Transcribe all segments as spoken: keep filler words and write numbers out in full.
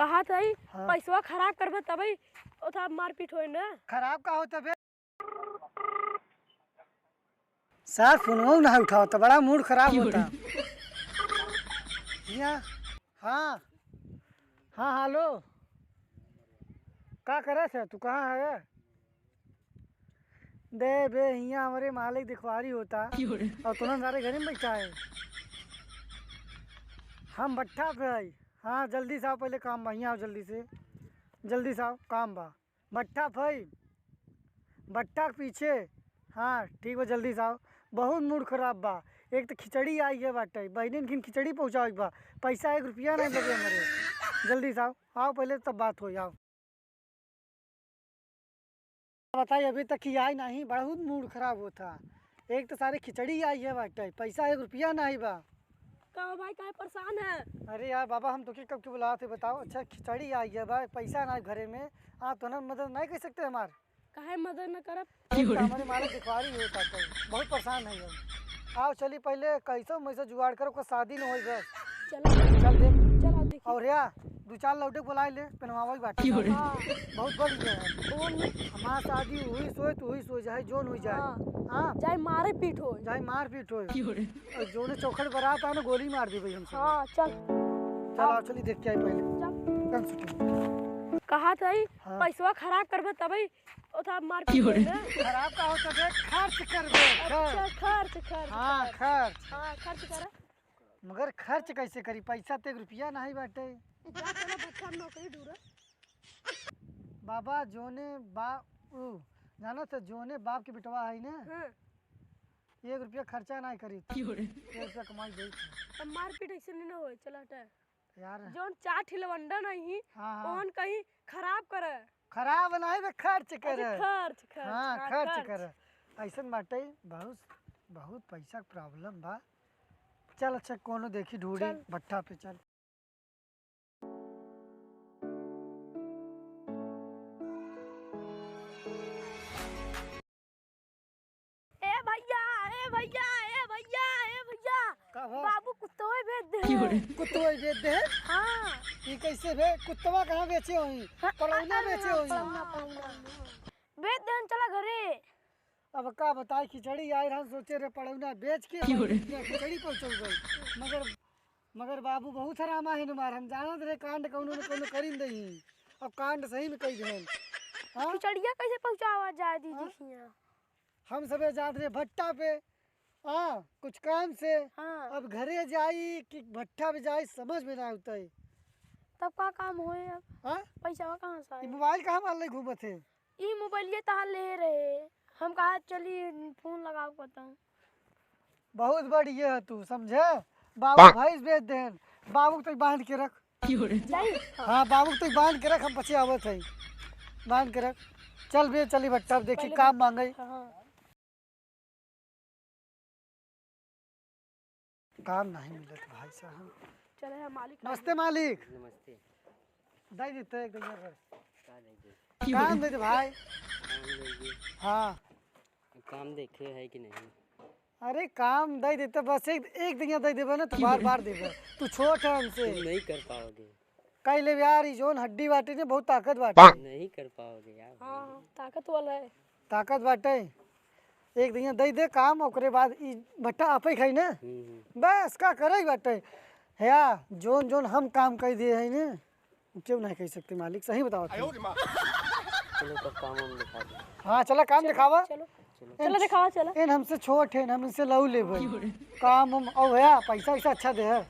कहा था ही, हाँ। पैसवा खराब करबे तबही ओथा मारपीट होई ना। खराब का होता बे? सार फोनवा ना उठाओ तो बड़ा मूड खराब होता। हियाँ, हाँ, हाँ, हेलो, का करत है तू, कहाँ है? दे बे, हियाँ हमरे मालिक दिखवारी होता। और तुरंत सारे घरे में बैठा है। हम भट्ठा पे है। हाँ, जल्दी से आओ, पहले काम बा, हियाँ आओ जल्दी से, जल्दी से आओ, काम बा। भट्ठा पे है, भट्ठा के पीछे। हाँ, ठीक बा, जल्दी से आओ। बहुत मूड खराब बा। एक तो खिचड़ी आई है बाटे, बहिनिन खिन खिचड़ी पहुँचावे के बा, पैसा एक रुपया नहीं लगे हमरे। जल्दी से आओ, आओ पहले तब बात होई, आओ। बताई, अभी तक ही आई नहीं, बहुत मूड खराब होता। एक तो सारे खिचड़ी आई है बाटे, पैसा एक रुपया नहीं बा। का हो भाई, काहे परेशान है? अरे यार बाबा, हम तोके कब के बुलावत है, बताओ। अच्छा, खिचड़ी आई है बा, पैसा नहीं घरे में, आप तो ना मदद नहीं कर सकते हमार? काहे मदद न करब? एक तो हमारे मालिक दिखवारी होता तो बहुत परेशान है हम। आओ चली पहले कैसो मैसो जुगाड़ करो, कोई शादी न होई बस। चलो। चल देख। चलो देखी। और या दो चार लौटे बुलाई ले, पहनवावे बाटे। हाँ। बहुत बढ़ गया है। कौन? हमार शादी हुई सोए तो हुई सोए, चाहे जोन हुई जाए। हाँ। हाँ। चाहे मारे पीट हो। चाहे मार पीट हो। और जोने चौखट बरात आए ना, गोली मार दी भाई हमसे। हाँ, चल। चल आओ, चली देख के आई पहले। चल। Gun shooting। कहा था ही, हाँ। पैसवा खराब करबे तबही ओथा मारपीट होई ना। खराब का होता बे, खर्च करबे, अच्छा, खर्च। खर्च, खर्च, हाँ, खर्च। खर्च। हाँ, खर्च करा। मगर खर्च कैसे करी, पैसा तो एक रुपया नहीं बाटे। जा, चलो, भट्ठा में नौकरी ढूंढो। बाबा, जोने बा-, ऊ, जाना तो जोने बाप के बेटवा है ना, हाँ। एक रुपया खर्चा नहीं करी, एक रुपया कमाई दे। तब मारपीट ऐसे नहीं ना होए, चला हटा। यार। जोन चार ठे लवंडा नहीं, हाँ, हाँ। ओन कहीं खराब करे। खराब नहीं बे, खर्च अच्छा, करे। खर्च, खर्च, हाँ, हाँ, खर्च खर्च। करे। ऐसन बाटे, बहुत, बहुत पैसा के problem बा। चल, अच्छा, कोनो देखी ढूंढी चल। भट्ठा पे चल। ए भैया, ए भैया, ए भैया, ए भैया। का हो? बाबू कुत्तवे बेच दे। कुत्तवे बेच दे? हाँ। ई कैसे बे? कुत्तवा कहाँ बेचे होई? हाँ, पड़ौना हाँ, बेचे हाँ, होई? पड़ौना, पड़ौना। बेच दे, चला घरे। अब का बताई, खिचड़ी आए रहन, सोचे रहे पड़ौना बेच के खिचड़ी पहुँचौबै। मगर मगर बाबू बहुत हरामा है हमार, हम जानत रहे कांड कौनो न कौनो करिन दही। अब कांड सही में कई देहन। हाँ? खिचड़िया कैसे पहुँचावा जाए दीदी हाँ? खिया? हम सबे जात रहे भट्टा पे, हाँ, कुछ काम से। हाँ। अब घरे जाई कि भट्टा पे जाई, समझ में ना आवत है। तब का काम होए अब? हाँ? पैसा कहाँ से ई आए? मोबाइल कहाँ मार ले घूमत है? ई मोबाइलिया तहार ले रहे, हम कहा चली फोन लगाओ बताऊं। बहुत बढ़िया है तू, समझे? बाबू भैंस बेच देहन, बाबू के तई बांध के रख। जाई? हाँ, बाबू के तई बांध के रख, हम पछे आवत है, बांध के रख। चल बे, चली भट्टा, अब देखी पहले काम मांगे। हाँ। काम नहीं मिलत भाई साहब। चले हैं मालिक। नमस्ते मालिक। नमस्ते। दे देते एक दिन भर। का दे दे? काम दे दे भाई। काम दे दे। हाँ। काम देखे है कि नहीं? अरे काम दे देते, बस एक, एक दिन दे देबे ना, तो बार बार देबे। तू छोट है हमसे। तुम नहीं कर पाओगे। कह ले यार, ई जोन हड्डी बाटे ने, बहुत ताकत बाटे। नहीं कर पाओगे यार। हाँ, हाँ, ताकत वाला है। ताकत बाटे। एक दिन दे दे काम, ओकरे बाद ई भट्टा आपे खाई ना। हम्म, हम्म। बस का करे बाटे। हया, जोन जोन हम काम कर दिए है ने, क्यों नहीं कह सकते मालिक, सही बताओ तुम। चलो तब काम हम दिखा दो। हाँ, चला काम दिखावा। चलो। चलो। चलो दिखावा, चला। एन हमसे छोट है, हम इनसे लऊ लेबे। काम हम, औ भैया, पैसा वैसा अच्छा दे है।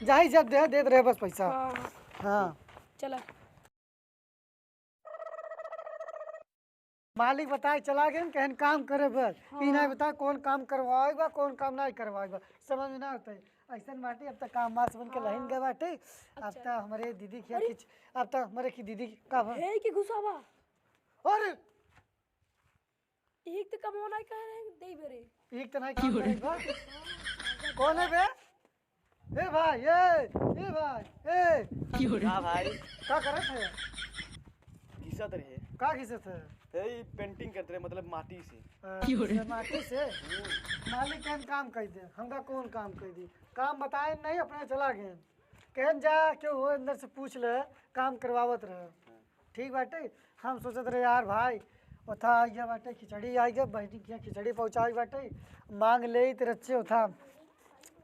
जाही जब दे, देत रहे बस पैसा। हाँ। हाँ। चला। मालिक बताए चला गए, कहन काम करे बस। हाँ। ई नहीं बताए कौन काम करवाए बा, कौन काम नहीं करवाए बा। समझ में ना होता है। ऐसन बाटे, अब तक काम मास बन के हाँ। लहिन गए बाटे। अब अच्छा। तक हमारे दीदी के अरे। खींच, अब तक हमारे की दीदी का बा। हे की घुसावा। अरे! एक तो कमवा नहीं कह रहे, दे बेरे। एक तो नहीं काम करे बा। कौन है बे? ए भाई, ए, ए भाई, ए। का भाई? का करत है? घिसत रहे। का घिसत है? ए, ई painting करत रहे, मतलब माटी से। अच्छा, माटी से? हम्म। मालिक कहन काम कर दे, हमका कौन काम कर दी? काम बताए नहीं, अपने चला गए। कहन जा, केहू हो अंदर से पूछ ले, काम करवावत रहे। हाँ। ठीक बाटे, हम सोचत रहे यार भाई, ओथा आइगा बाटे, खिचड़ी आइगा, बहिनी के खिचड़ी पहुँचावे बाटे, मांग लेइत रच्चे ओथा,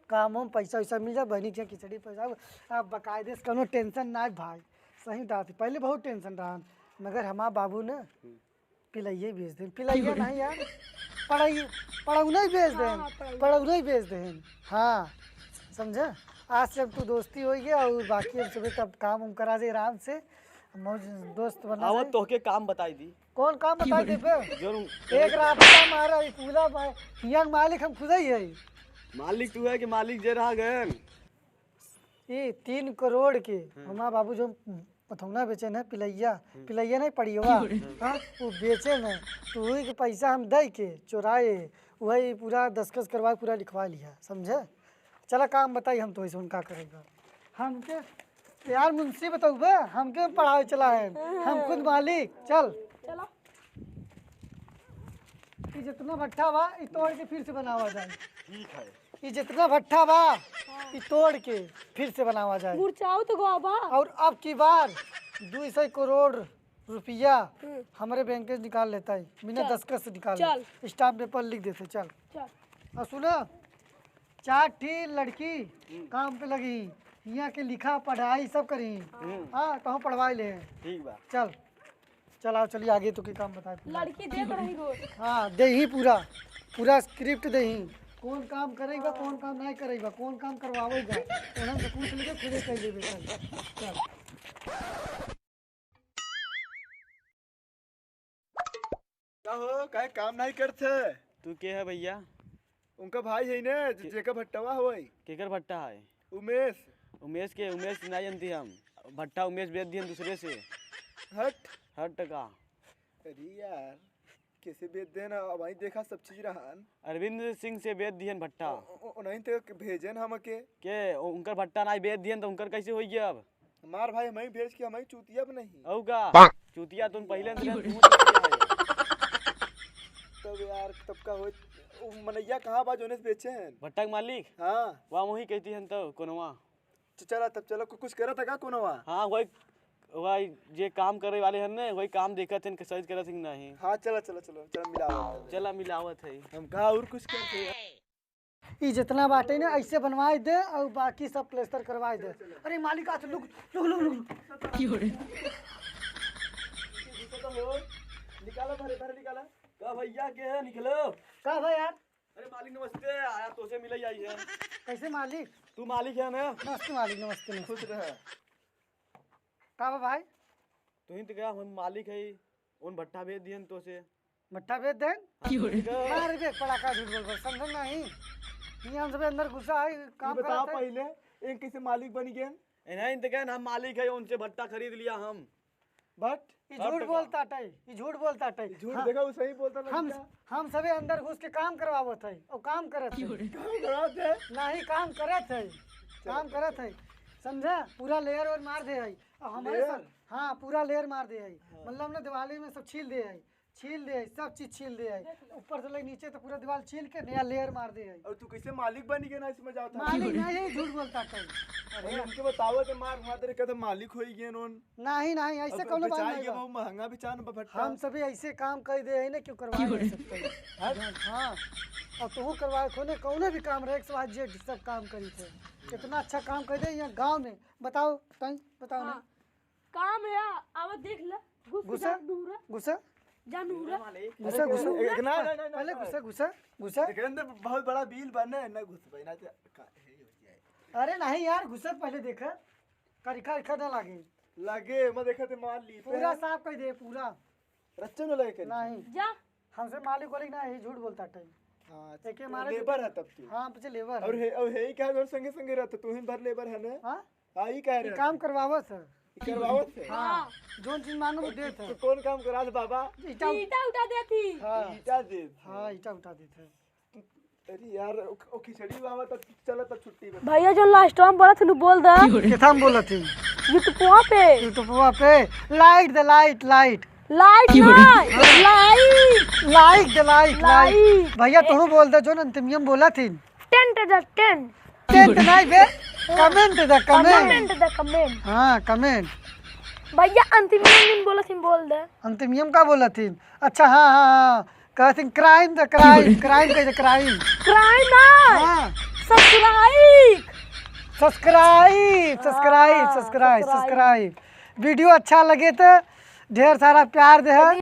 काम वाम पैसा वैसा मिल जाए, बहिनी के खिचड़ी पहुँचावे। अब बकायदे से कौनो tension ना है भाई, सही बात है, पहले बहुत tension रहन, मगर हमार बाबू ने हम्म। पिलैया बेच देन, पिलैया नहीं यार, पढ़ाई, पढ़ौना ही बेच देन, हाँ, हाँ, पढ़ौना। पढ़ौना ही बेच देन। हाँ, समझे? आज से अब तू दोस्ती होइ गया और बाकी हम सभी तब काम उम करा दे आराम से, मौज दोस्त बना आवत दे। तोहके काम बताई दी। कौन काम बताई दे बे? जो एक रास्ता मारा, ये पूरा मा-, हियां मालिक हम खुद ही है। मालिक तू है कि मालिक जे रहा गए? ई तीन करोड़ के हाँ। हमार बाबू जो पथौना बेचेन है, पिलैया, हम्म। पिलैया नहीं, पड़ियवा, हाँ, वो बेचेन है, तो वही के पैसा हम दे के चोराए, वही पूरा दस्तखत करवा, पूरा लिखवा लिया, समझे? चला काम बताई हम तो ऐसे उनका करेगा। हमके यार मुंशी बतौबे, हमके पढ़ावे चला है, हम खुद मालिक, चल। चलो। ई जितना भट्ठा बा, ई तोड़ के फिर से बनावा जाए। ठीक है। ई जितना भट्ठा बा, हाँ। ई तोड़ के फिर से बनावा जाए। मुरझाओ तो गवा बा। और अब की बार दो सौ करोड़ रुपया हम्म। हमरे बैंक से निकाल लेता है, बिना चल। दस्तखत से निकाल चल। ले। Stamp paper लिख देते, चल। चल। और सुनो, चार ठी लड़की हम्म। काम पे लगी, यहाँ के लिखा पढ़ाई सब करी। हम्म। हाँ, कहूँ पढ़वाई ले। ठीक बा। चल। चलाओ, चलिए आगे तो के काम बताए पूरा। लड़की देख रही रोज। हाँ, देही पूरा, पूरा script देही। कौन काम करेगा, कौन काम नहीं करेगा, कौन काम करवावेगा, उन्हें से पूछ लेके खुदे कर लेबे। चल, चल। का हो, काहे काम नहीं करत है? तू के है भैया? उनका भाई है ने, जे-, के-, जेकर भट्टवा होई। केकर भट्टा है? उमेश। उमेश के, उमेश ना जानती हम। भट्टा उमेश बेच दिहन दूसरे से। हट। हट का? अरे यार, कैसे बेच देना? अब वहीं देखा सब चीज रहन। अरविंद सिंह से बेच दिहन भट्टा। ओ, ओ, ओ, नहीं तो भेजन हम के। के, ओ, उनकर भट्टा नहीं बेच दिहन तो उनकर कैसे होई गया अब? हमार भाई हमही भेज के हमही चूतिया बनाई। औ का? चूतिया तुम पहिले अंदर तू चूतिया है। तब यार, तब का होई? उ मनैया कहाँ बा, जोने से बेचे हैं? भट्टा के मालिक? हाँ। वहाँ वही कहती हैं तो, कोनवा। च-, चला तब, चला, कु-, कुछ करत है का कोनवा? हाँ, वही, वही जे काम करे वाले हैं ने, वही काम देखत हैं कि सही करत हैं कि नहीं। हाँ, चला, चला, चला, चला, मिलावत है। चला, मिलावत है। हम कहा और कुछ करते हैं। ई जितना बाटे ना, ऐसे बनवाए दे और बाकी सब प्लास्टर करवाए दे। अरे मालिक, आ तो लुक, लुक, लुक, लुक। की हो रे? निकालो, भरे, भरे निकाला। का भैया के है, निकलो। का भाई यार? अरे मालिक नमस्ते, आया तोसे मिले आई है। कैसे मालिक? तू मालिक है ना? नमस्ते मालिक, नमस्ते, नमस्ते। खुश रहे। का बा भाई? तू ही तो कहा हम मालिक है, उन भट्टा भेज दिहन तोसे। भट्टा भेज देन? हाँ, की हो रे? ठीक है। मार बे, पड़ाका झूठ बोल बोल, समझो नहीं। ये हम सबे अंदर घुसा है, काम तू बताओ करत है। पहले, एक कैसे मालिक बनी गए? ए, नहीं तो कहे ना, हम मालिक है, उनसे भट्टा खरीद लिया हम। But? ये झूठ बोलता है, ये झूठ बोलता है। ये झूठ हाँ। देखा, वो सही बोलता हम, लड़का। हम सबे अंदर घुस के काम करवावत है, और काम करत है। काम करवावत है? नहीं, काम करत है, काम करत है, समझा? पूरा layer वेयर मार दे है, और हमारे layer? सब, हाँ, पूरा layer मार दे है। हाँ। मतलब ना, दिवाली में सब छील दे है, छील दे है, सब चीज छील दे है, ऊपर से ले नीचे तो पूरा दीवार छील के नया layer मार दे है। और तू कैसे मालिक बनी गया ना इसमें जाता? मालिक नहीं, झूठ बोलता है। अरे उनके बताओ तो मार, वहाँ तेरे कहते मालिक हो ही गए नोन। नहीं, नहीं, ऐसे अब कौनो बात बेचाई नहीं के बा। बहुत महंगा बेचान बा भट्टा। हम सभी ऐसे काम कर दे है ना, क्यों करवा नहीं सकते हैं। हाँ? हाँ, और तू करवा खोने कौनो भी काम रहे, एक सौ आठ जेड सब काम करी थे। इतना अच्छा काम कर दे यहाँ गाँव में। बताओ, तई बताओ ना। हाँ। काम है, आवा देख ले, घुस के घुसा? जा नूरा। घुसा? जा नूरा। घुसा, घुसा। अरे, ना, ना, ना, ना, पहले ना। घुसा, घुसा, घुसा। एकरे अंदर बहुत बड़ा बिल बने है, ना घुसबे, ना तो का, हे हो जाए। अरे नहीं यार, घुसा पहले देखा। का रिखा, रिखा ना लागे। लागे, मैं देखा थे मार ली। पूरा साफ कर दे, पूरा। रच्चो न लगे करी। नहीं। जा। हमसे मालिक वालिक ना, ये झूठ बोलता टाइम। हाँ, एके मारे labour है तब तू। हाँ, पीछे labour और है। हे, और हे ही क्या घर संगे संगे रहता, तू ही भर labour है ना? हाँ? हाँ, ई कह रहे ये काम हैं। करवावत है। ई करवावत है? हाँ, जोन चीज मांगो वो देत है। तो कौन काम करा दे बाबा? ईटा उठा देती। हाँ। ईटा देत है। हाँ, ईटा उठा देत है। अरे यार, ओ, ओ खिचड़ी बाबा तब चला तब छुट्टी बता। भैया जो last time बोला था, बोल दे। किथाम बोला थी? YouTube पे। YouTube पे। Light दे, light, light। Light ना, like। Like दे, like, like। Like। भैया, तोहू बोल दे, जोन अंतिमियम बोला थी। Tent दे, tent। Tent नहीं बे, Comment द, comment। Comment द, comment। हाँ, comment। भैया, अंतिम दिन बोलत ही, बोल दे। अंतिम का बोलत ही? अच्छा, हाँ, हाँ, हाँ। कहत ही crime द, crime, crime कह दे, crime। Crime ना। हाँ। Subscribe। Subscribe, subscribe, हाँ, subscribe, subscribe। Subscribe। Video अच्छा लगे तो ढेर सारा प्यार दे।